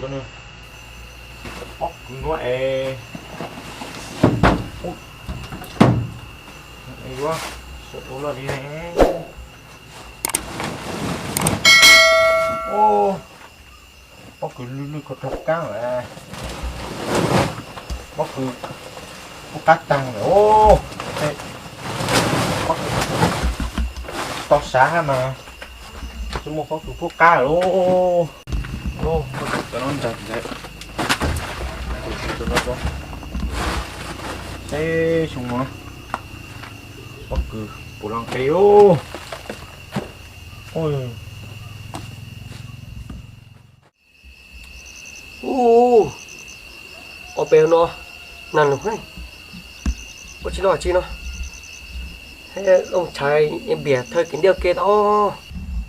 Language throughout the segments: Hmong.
Pob kws nuav es, es yuav sawv tau loj li ne. Pob kws lwj lwj kho rau kab lawm. Pob kws pub qab taag lawm. Pob kws tau sav hab mas tsis muaj pob kws pub qab lawm. Cov no ntag ntag. Seb xyoo no pob kws puas loj nqe. Ub, ob peb no nag lug, ua tsis loj tsi no. Looj tshais npiam thawj kev ntiaj kev tod.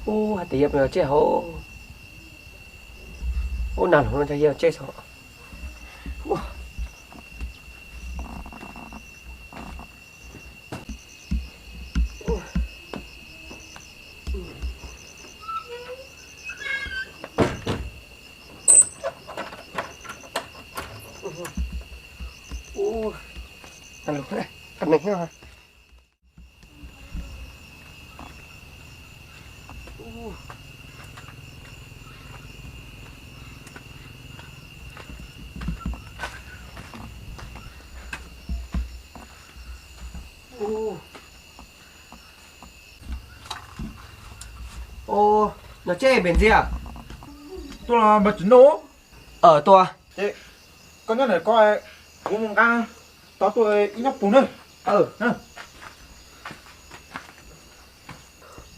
Ub, hais tias yog peb los tseb hauv. Ub, nag lug no yog tseb xwb. Ub, nag lug, qab neeg no. Ub, nyob tseb Npiam Ntxiag. Tuaj los npawg Tsim Nuj? Tuaj. Koj nyob ntawm ko, kuv mus nqa tod tuaj ib nyob pug na.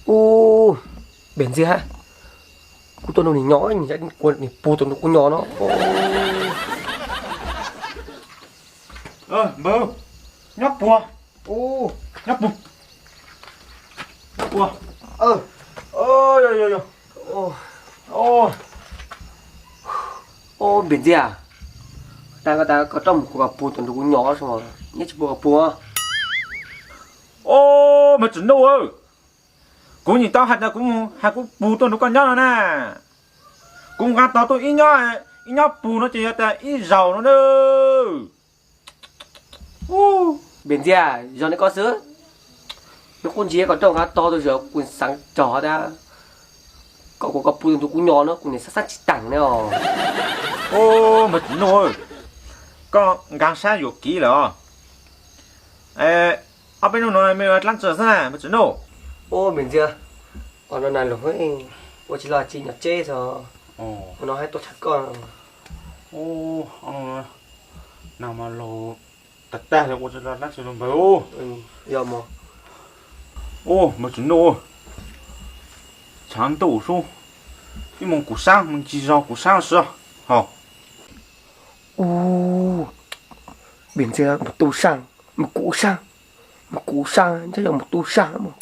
Ub, Npiam Ntxiag, kuv tuaj nrog nws nyo, nws puag tod nrog kuv nyo no. Npawg, nyob puag, nyob puag, nyob puag. Npiam Ntxiag, tas koj tas koj rov mus kuv ko puag tod nrog kuv nyo, nyob tsis puag ko puag. Ub, npawg Tsim Nuj, kuv nyim tau hais tias kuv mus hais kuv pug tuaj nrog koj nyob no na. Kuv nqa tod tuaj ib nyob, ib nyob pug no ces yog tas ib zaug no na. Npiam Ntxiag, zoo li koj xwb, nws kuj ntsia kom rau nqa tod tuaj, kuv xaav txog tas koj kuv ko puag tuaj nrog kuv nyo no kuv nim xaav xaav tsis taag ne os. Ub, npawg Tsim Nuj, koj nkaag sab yuam kev lawm os. Ob peb nub no me dlaab tsi xwb na npawg Tsim Nuj? Ub, Npiam Ntxiag, ua no nag lug, ua tsis loj tsi nyob tseb xwb, ua no hab tuaj tshawb koj. Nag mas laug tag tag li ua tsis loj dlaab tsi lawm npawg. Yog mas. Ub, npawg Tsim Nuj, tshav ntuj sub, ib moog kuv saab moog ncig zog kuv saab sub hos. Ub, Npiam Ntxiag, mus tu saab, mus kuv saab, mus kuv saab, ntshe yog mus tu saab mas.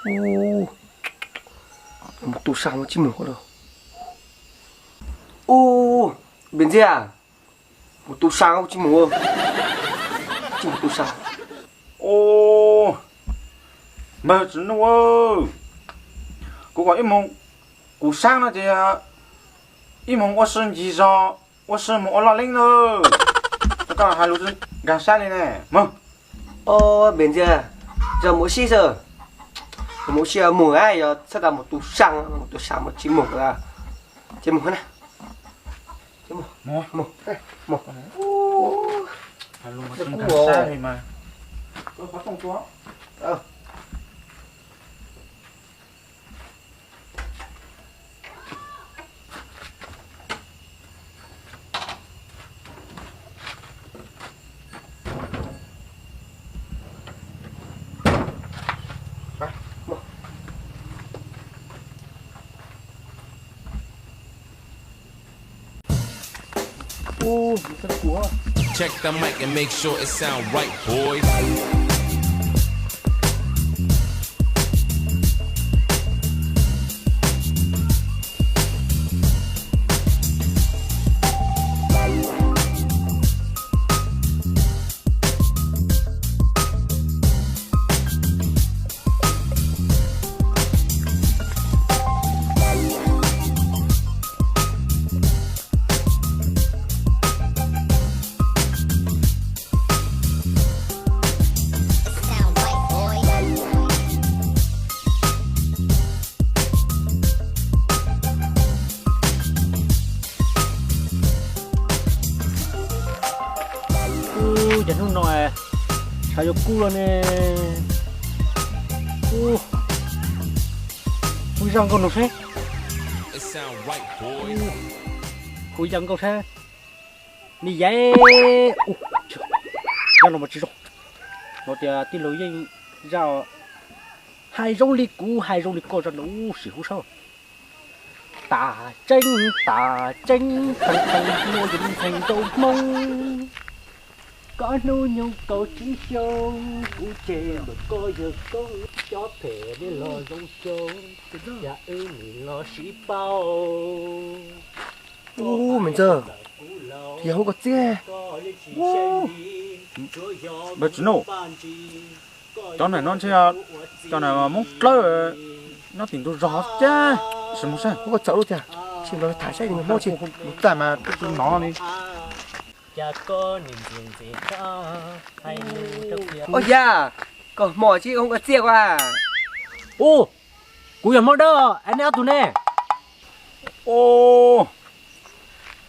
Ub, mus tu saab mas tsis moog lawm. Ub, Npiam Ntxiag, mus tu saab tsis moog, tsis mus tu saab. Ub, npawg Tsim Nuj, kuv kom ib moog kuv saab no ces ib moog ua si ncig zog, ua si moog ua loj leeb na. Koj hais lus nkaag sab li ne mog. Npiam Ntxiag, yog mus ua si xwb, mus ua si moog, yog txhob tas mus tu saab, mus tu saab mas tsis moog lawm. Ces moog na, ces moog, moog, moog. Check the mic and make sure it sound right, boys. Ces hnub no tshav yuav kub los ne. Ub, hu zaj nkauj no seb. Hu zaj nkauj seb. Me yaig, zaj no mas tsis zoo. No tias tij laug yeej zaj hais zoo li kuv hais zoo li koj zaj no ub sim hu saib. Tas tseeb tas tseeb, qee qee hnub yus ntxhee rau Hmoob. Koj hnub nyoog kaum tsib xyoo, kuv tseg npaum koj yawg koob, cob phem dej los zoo xyoo, yam wb nim los sib pauj. Ub, me ntxawg, yog hu koj txiaj. Npawg Tsis Nuj, cov nam no ntshe cov nam Hmoob dlawb nyob tim ntug zos thiab. Sim mus saib, hu koj txawm lub tiag, sim los tham saib nws Hmoob tsis mus txaj mas tus no li. Ua cas koj hmo tsis hu koj txiaj ko? Ub, kuv yog Hmoob Dawb, es nej ob tug ne? Ub,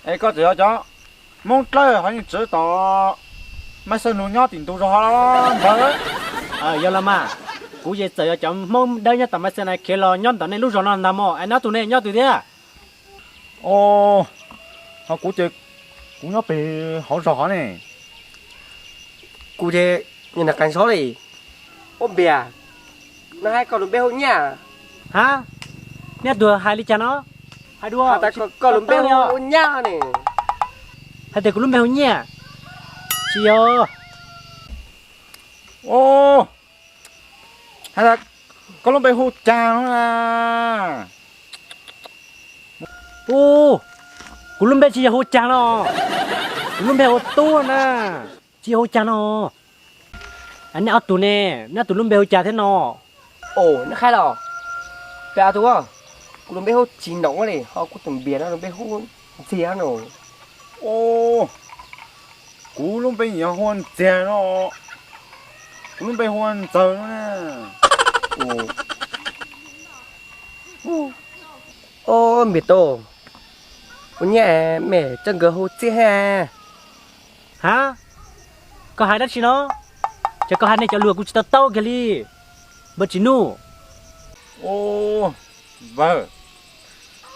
es koj txawm yog cov Hmoob dlawb ho yeej tseem tom Maiv Xawb Nus nyob tim ntug zos npawg? Yog los mas, kuv ces txawm yog cov Hmoob Dawb nyob tom Maiv Xawb Nus khiav los nyob ntawm nej lub zos no ntag mog, es nej ob tug ne nyob twg thiab? Ub, ho kuv ces kuv nyob pem hauv zos hov ne. Kuv ces nyob nram qab zos li. Ub npias, no hais koj lub npe hu Nyiaj? Ha, nej ob tug hais li cas no? Hais dua, koj lub npe hu Nyab ne. Hais tias kuv lub npe hu Nyiaj, tsis yog. Ub, hais tias koj lub npe hu Cas no na? Ub, kuv lub npe tsis yog hu Cas no, kuv lub npe hu Tub na, tsis yog hu Cas no. Nej ob tug ne, nej ob tug lub npe hu Cas thiab no? Os, nej hais los, peb ob tug, kuv lub npe hu Tsis Noom li, ho kuv tus npias no lub npe hu Ntxiag no. Os, kuv lub npe yog hu Ntxiag no, kuv lub npe hu Ntxawg no na. Os, npias tub, ua nyiaj mej coj nkawd hu txiaj thiab. Ha, koj hais dab tsi no? Ces koj hais nej cov lus kuv tsis tau taub kiag li, npawg Tsis Nuj. Ub, npawg,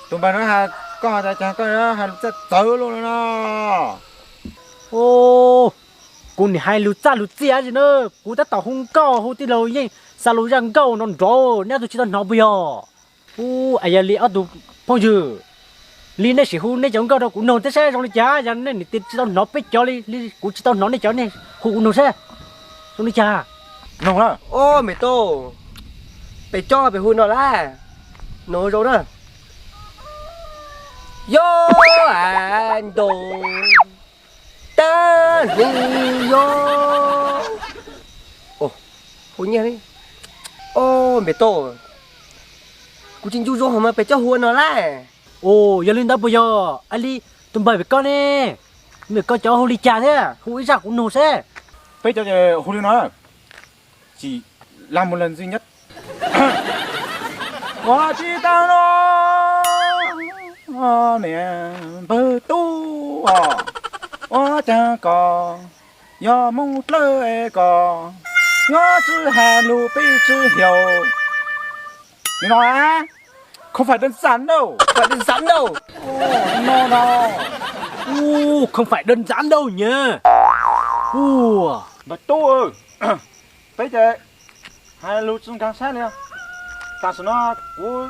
tus npawg no hais koj hais tias koj hais lus txawv txawv lus no no. Ub, kuv nim hais lus txaj lus txiaj tsis na, kuv tab tom hu nkauj hu tij laug yeej xa lus zaj nkauj no nrov nej ob tug tsis tau hnov puas yog? Ub, es yog li ob tug phooj ywg, li nej sim hu nej cov nkauj rau kuv noog thiab saib zoo li cas, yog nej niam tij tsis tau hnov peb cov li, li kuv tsis tau hnov nej cov, nej hu kuv noog saib zoo li cas. Noog na. Os, npias tub, peb cov peb hu no lawm, noog zoo na. Yob a ntaus tag hli yob. Os, hu nyiaj li. Os, npias tub, kuv tsis ncu zoo hos mas peb cov hu no lawm. Os, yog li ntawd puas yog? Li tus npawg pem koj ne, pem koj cov hu li cas thiab, hu ib zaj kuv noog seb. Peb cov ces hu li no, tsis lam mus lawm ntxwg nyob. Ua tsis tau no, niam npawg tub os, ua cas koj yog Hmoob dlawb es koj nyob tsis hais lus peb tsis xyaum. Li no, không phải đơn giản đâu, không phải đơn giản đâu. Ua, no no. Ua, không phải đơn giản đâu nhỉ. Ua, npawg tub, peb ces hais lus tsis nkag siab li. Tam sim no kuv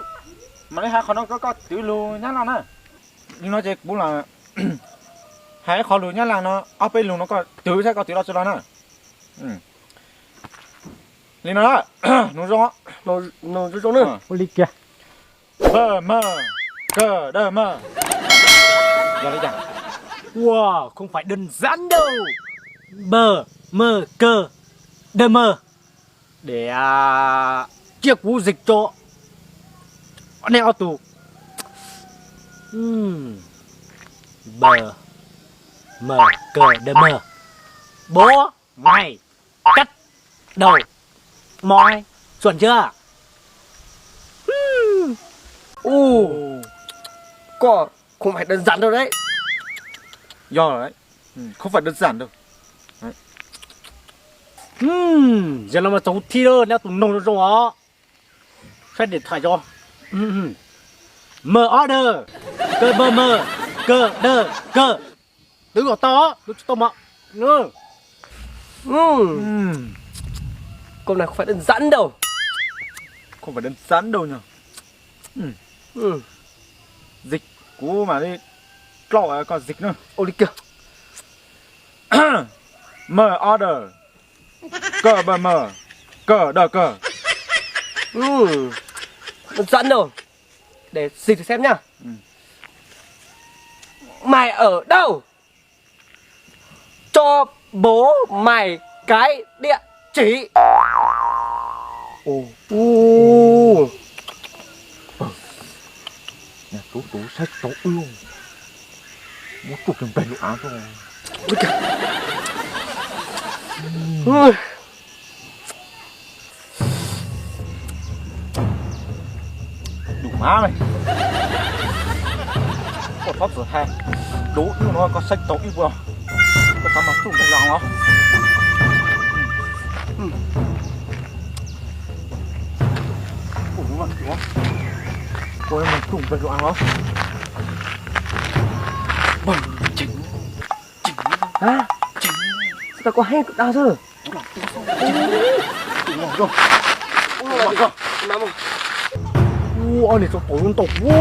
mam li hais qhov no rau koj twv lus Nyab Laj na. Li no ces kuv los hais ib qho lus Nyab Laj no, ob peb lus no koj twv saib koj twv los tsis los na. Li no, nug zoo, nug zoo zoo na. Ua li kiag. Bơ mơ, kơ đơ mơ. Yog li cas? Ua, không phải đơn giản đâu. Bơ mơ, kơ đơ mơ. Để à, cia kuv dịch cho nej ob tug. Ừm. Bơ mơ, kơ đơ mơ. Bố mày cắt đầu mày, chuẩn chưa? Ồ, có không phải đơn giản đâu đấy. Yog lawm, không phải đơn giản đâu. Đấy. Yog no mas txaus thiab, neb tus noog zoo zoo os. Saib điện thoại yog M order, G B M, G D G. Twb kom tau, twb tsis tau mas. Câu này không phải đơn giản đâu. Không phải đơn giản đâu nhỉ. Dịch, kuv mam li tlo koj dịch nữa. Ôi, đi kìa. M order, G B M, G D G. Đơn giản đâu. Để dịch thử xem nhá. Mày ở đâu? Cho bố mày cái địa chỉ. Ồ. Ồ. Nhà tú tú sách tố ương. Bố chụp đừng bèn lụa áo cho. Ôi kìa. Ui. Đủ má mày. Koj txhob txwm hais. Đủ ib no koj xeeb tau ib puas. Koj txhob mas txuj nqaij los los. Koj mas txuj nqaij los los. Hả? Sao tao có hai tao thôi. Ua, nws tau tau ntau ua.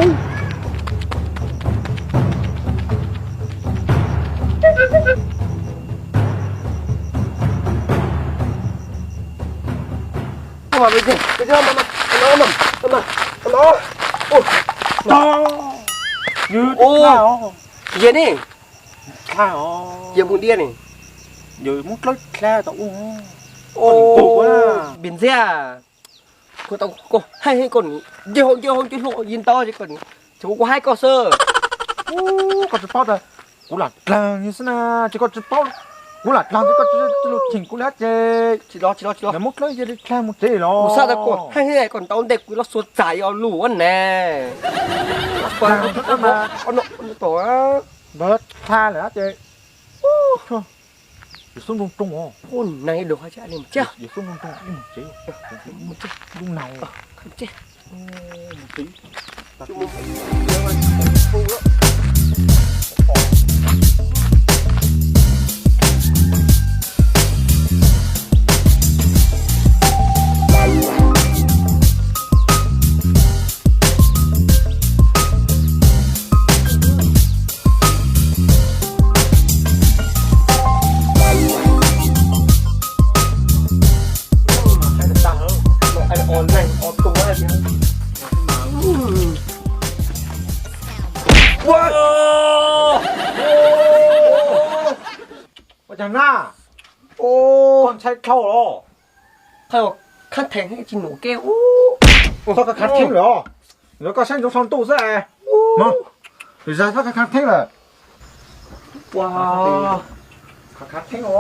Ua, yog ni. Yog mus diaj ni. Yog muab dlawb dlha tau ua. Ua, Npis Ntxhiab, kuv tau koj hais koj nce hauv nce hauv nce hluas yeej ntau ces koj, ces kuv hais koj xwb. Koj tsis paub tias kuv lam dlaag xwb na, ces koj tsis paub, kuv lam dlaag ces koj tsis lug cheem kuv li ces. Tsis los, tsis los, tsis los. Muab dlawb dlha mus tsev los. Kuv xav tias koj hais koj ntau ntej kuv los xuas txais os lus ne. Npawg dlha lawm ces. Yus xub nroo nroo os. Ua, nag lug hais li mus tsev. Yus xub nroo nroo li mus tsev. Lub nag. Ua cas na? Koj ntshai dhau los? Koj khab theej tsis num ke. Koj khab theej lawm os. Lawv koj saib ntsoov sau ntuj xwb es. Zag koj khab theej lawm. Ua, khab theej os.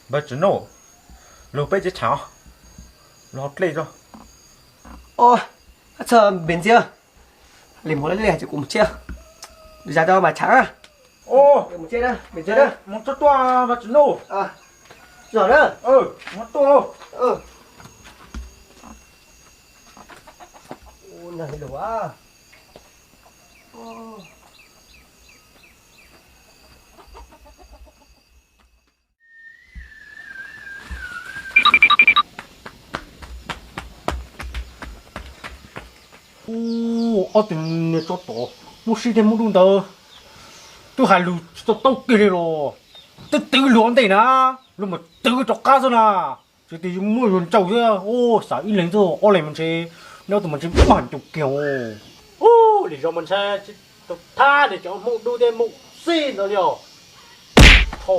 Npawg Tsim Nuj, lug peb tsev tshav, lug hau dlej tso. Ua, Npis Ntxhiab, li mus li ces kuv mus tsev, zag rau mas tshav. Mus tsev, mus tsev, mus tsev tuaj Npawg Tsim Nuj. Zog na. Mus tuaj. Nag lug a. Ua, ob tug niag tsov tom Mub Sib thiab Mub Dub ntawd twb hais lus tsis tau taub kiag li los, twb twv luag ua ntej na, luag mas twv rov qab xwb na. Tsis tas yuav muab luag ntsauj thiab, xav ib leeg xwb ob leeg mas ntshe, neb ob tug mas ntshe mag ncaus kiag. Ub, li zog mas ntshai tsis tau thab li cov Hmoob Dub thiab Hmoob Xib ntawd li os. Tho,